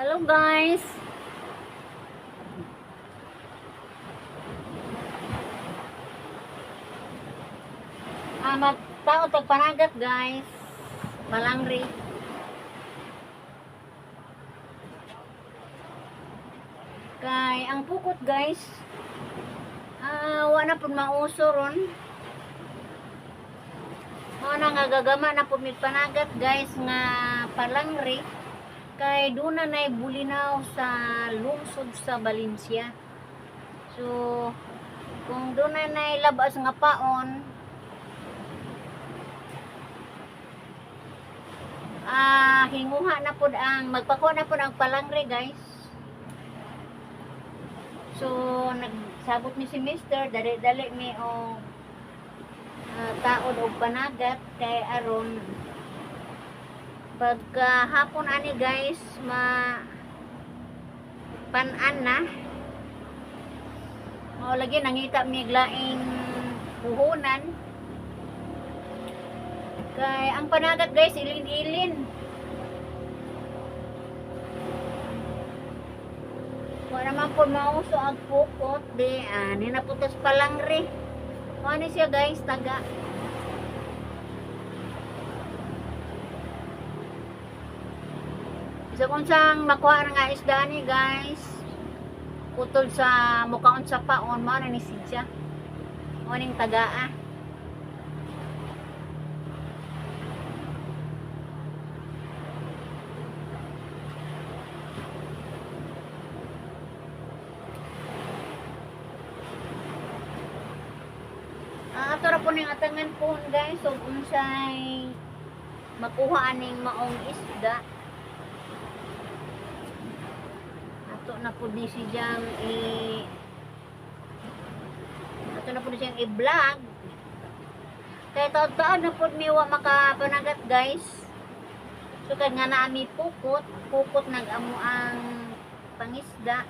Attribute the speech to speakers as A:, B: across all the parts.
A: Hello, guys. Ah, magtao tag panagat, guys. Palangri. Kay ang pukot, guys. Ah, wa na pud mauso ron. Mao na nga gagama na pud mig panagat, guys, nga palangri. Kay duna nay bulinaw sa lungsod sa Valencia. So, kung duna nay labas nga paon, ah, hinguha na pud ang magpakuha na pud ang palangre, guys. So, nagsabot mi si Mister, dali-dali mi og taod og panagat kay aron pagka hapon ani, guys, ma pan-an na. Mao lagi nangita mi laing puhunan. Kay ang panagat, guys, ilin-ilin. Wa naman po mauso ang pukot di ani na putas palangre. Mao ni siya, guys, taga. Bisa kung saan makuha na nga isda ni, guys. Putol sa mukaon sa paon, mao na ni siya. Mao ning tagaa. Ah, ato ra po ning atangan pohon, guys, ug unsay makuha aning maong isda. Ato na pud ni siyang i ato na pud siyang i-vlog. Kay taod-taod na pud mi wa makapanagat, guys. So kay nga naami pukot, pukot nag-amo ang pangisda.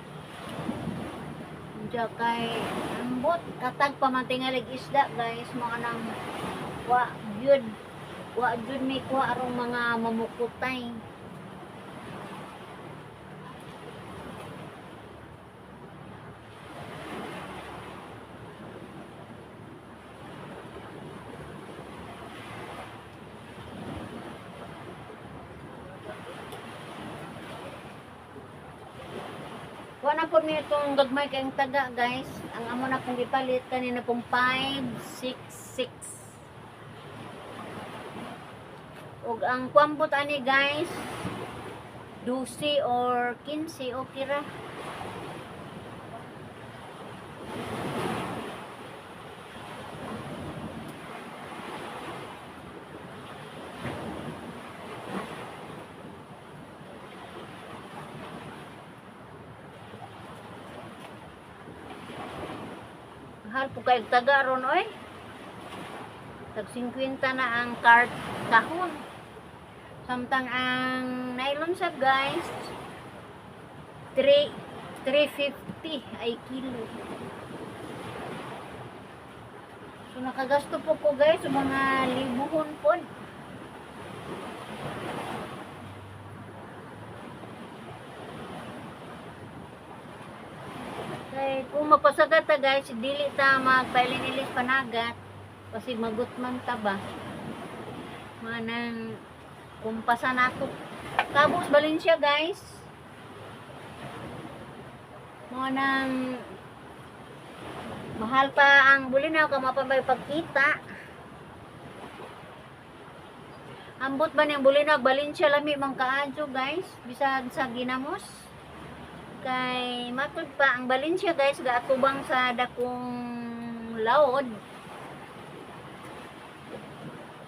A: Diya kay ambot katag pa man tingalig isda, guys, mga nang wa gyud mi kuha arong mga mamukutay. Wa na po mi itong gagmay kayong taga, guys. Ang amo na pong gipalit kanina pong 5, 6, 6. Ug ang kwambot ani, guys, 12 or 15, okay ra. Mahal po kay taga ron oy. Tag 50 na ang cart kahon. Samtang ang nylon sab, guys, 3 350 ay kilo. So nakagasto po ko, guys, sa mga libuhon po. Kay kung mapasagat ta, guys, dili ta magpailin-ilis panagat kasi magutman ta ba. Manang kumpasa nato. Kabos Valencia, guys. Mo nang mahal pa ang bulinaw kamo pa may pagkita. Ambot ba niyang bulinaw Valencia, lami man kaadyo, guys, bisag sa ginamos. Kay matud pa ang Valencia, guys, gaatubang sa dakong laod.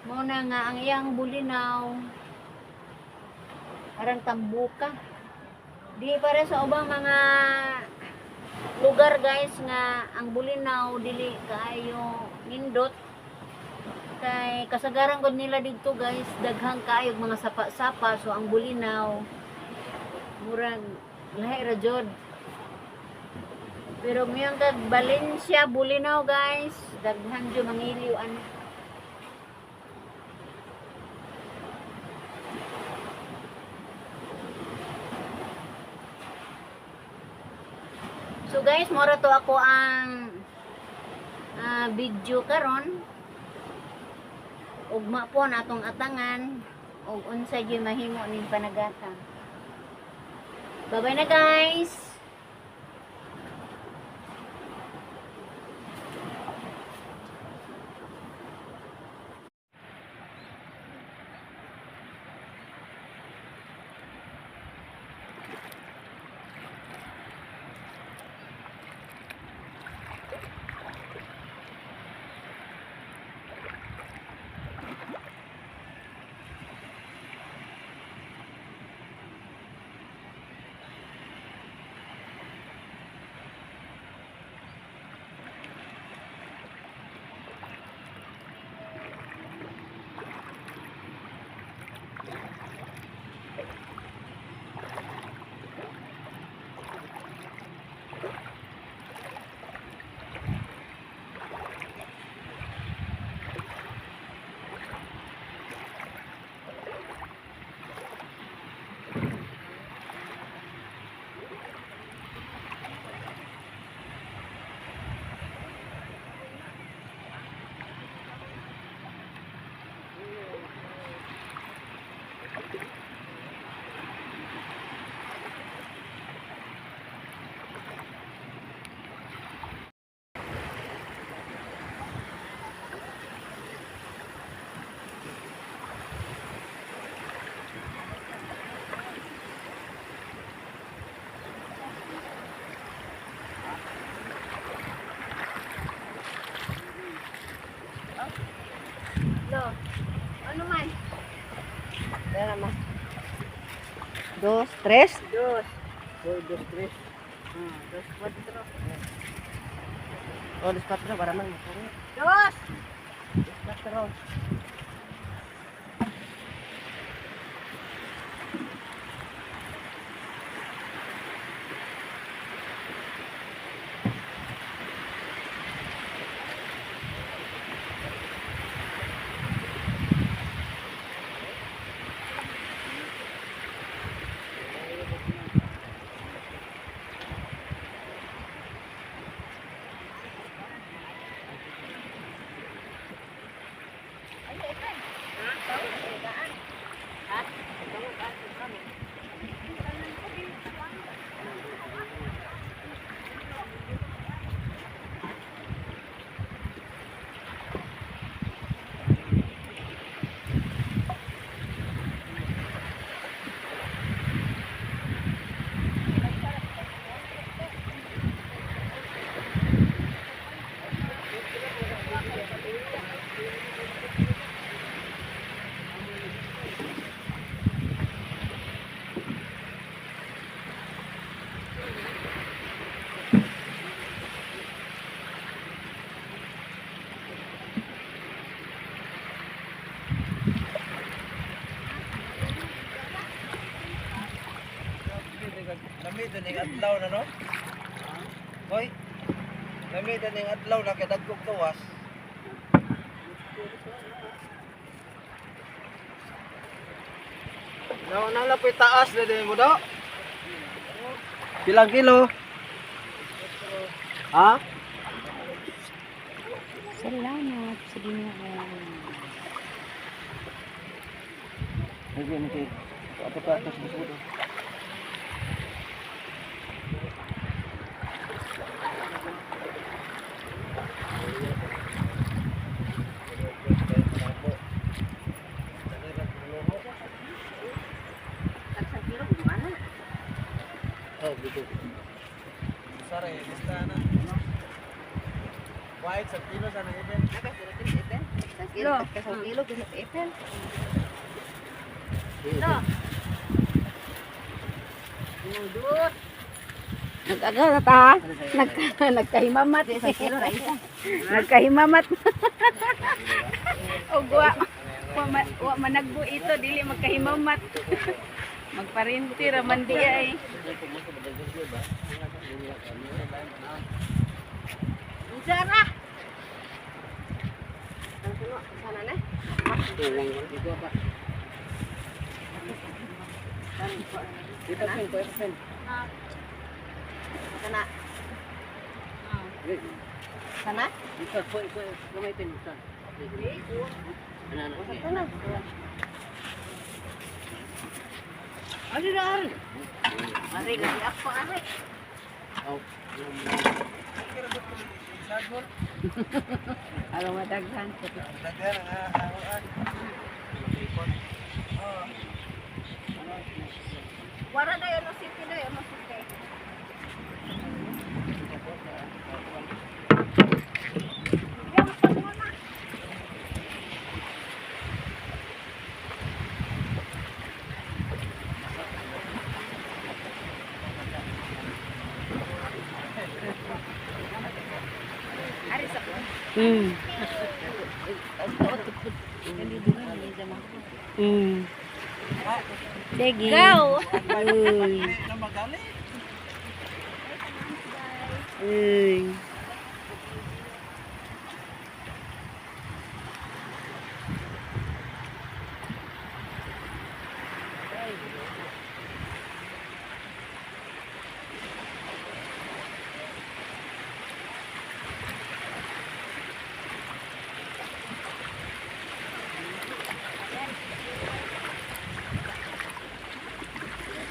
A: Mo na nga ang iyang bulinaw arang tambuka. Di para sa ubang mga lugar, guys, nga ang bulinaw dili kaayo nindot kay kasagaran gud nila didto, guys, daghang kaayo mga sapa-sapa, so ang bulinaw murag lahi ra jud. Pero ngayon kag Valencia bulinaw, guys, daghan jud mangiliw an. So guys, mora to ako ang video karon. Ugma po na atong atangan ug unsa gyud mahimo ning panagata. Bye-bye na, guys. Lo, ano man?
B: Kaya naman. Dos, tres.
A: Dos.
B: Dos, dos, tres.
A: Dos, cuatro.
B: Oh, dos, cuatro para man.
A: Dos!
B: Dos, cuatro.
C: Lami din yung adlaw na, no? Hoy. Lami din yung adlaw na kay dagkog tuwas. No, nala po'y taas na din mo do. Pilang kilo? Ha?
A: Salamat sa Ginoo.
C: Sige, sige. Ato pa ato sa sudo. Oh, dito. Sara, lista na. White sa kilo sa nang.
A: Lo.
B: Kilo, ipin.
A: Lo. Dos.
B: Nag-aga ta. Nagkahimamat. Nagkahimamat.
D: Og wa managbo ito, dili magkahimamat. Magparinti ra man di ay.
A: Zara.
B: Sana na.
C: Dito pen, ko pen.
B: Sana. Sana?
C: Dito po ito gamay tin sa. Ana ana.
B: Sana.
C: Ari na ari.
B: Ari lagi ako ari.
C: Aw.
D: Alam mo daghan.
C: Daghan ang hawan.
B: Wara dayo no city dayo no city. Ari sa ko.
A: Sige.
B: Go.
A: Uy. Uy.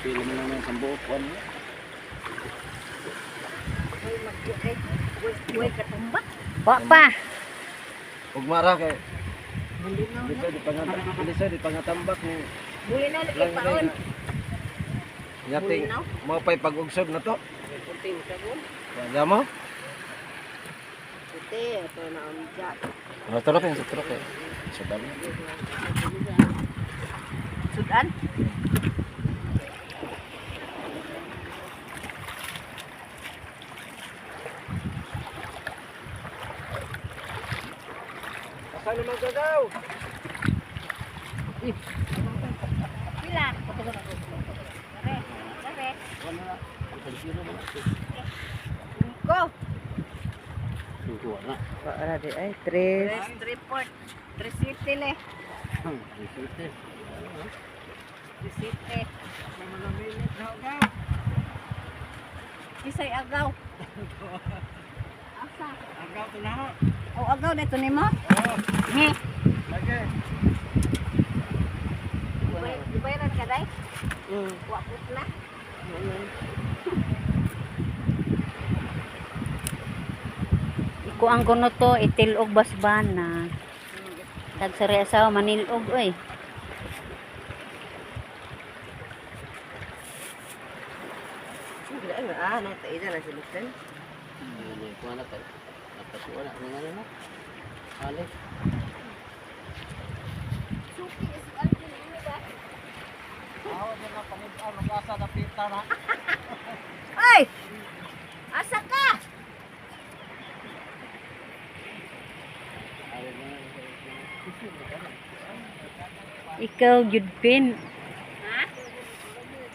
C: Pila mo lang ng sambuok kuan.
B: Uy, katumba.
A: Wa pa.
C: Ug mara kay Dito di pangat dito di pangatambak ni
B: Buli na lagi paon.
C: Yating mo pay pag-ugsod na to. Kaya mo?
B: Puti, ito na ang jack.
C: Ano tarok yung sa truck eh. Sudan.
B: Sudan?
C: Asa naman gagaw?
B: Pila? Are, are. Go.
D: Wala di ay tres.
B: Tres, three port. Tres city le. Tres city. Isay agaw. Asa?
C: Agaw to na.
B: O agaw na ito nimo?
C: Oh,
B: Ni.
C: lagi.
B: Gibayaran ka day? Wa put na.
A: Ikuang ko no to itilog basbana. Tagsari asawa manilog oy.
B: Ah, na tayo na si Lupin. Suki is alvin ini ba?
C: Aw, na pangud-an asa na pita na.
B: Ay! Asa ka?
A: Ikaw gyud pin.
B: Ha?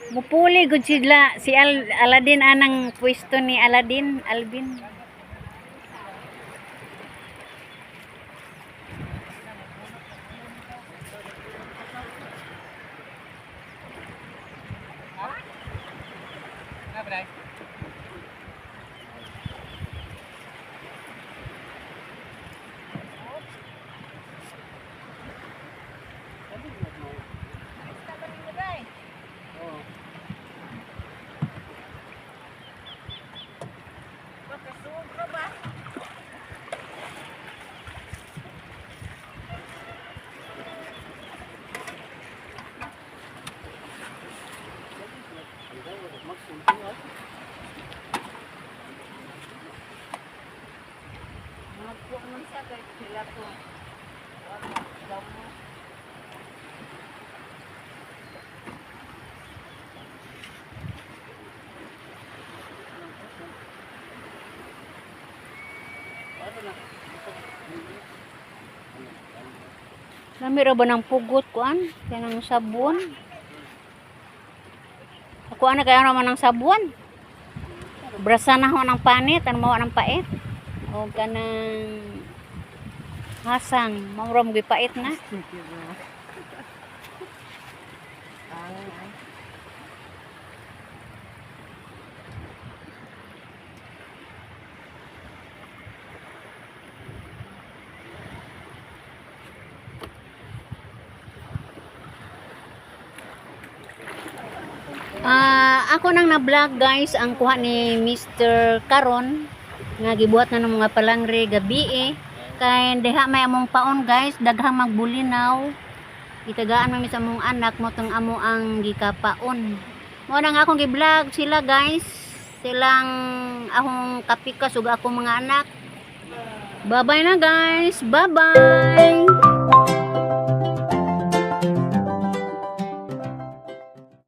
A: Mupuli gud sila si Aladin anang pwesto ni Aladin Alvin.
B: Bakasubra ba? Magkuha man siya kahit sila to. Daw mo.
A: Lami ra ba ng pugot kuan? Kanang sabon. Ako ana kaya naman ng sabon. Brasa na ho ng panit, ano mo ng pait. O kanang hasang, mamura mo pait na. Ah, ako nang na-vlog, guys, ang kuha ni Mr. Karon nga gibuhat na ng mga palangre gabi eh. Kay diha may among paon, guys, daghang magbulinaw. Gitagaan man mi sa among anak mo tong amo ang gikapaon. Mo na nga akong gi-vlog sila, guys. Silang akong kapikas ug akong mga anak. Bye-bye na, guys. Bye-bye.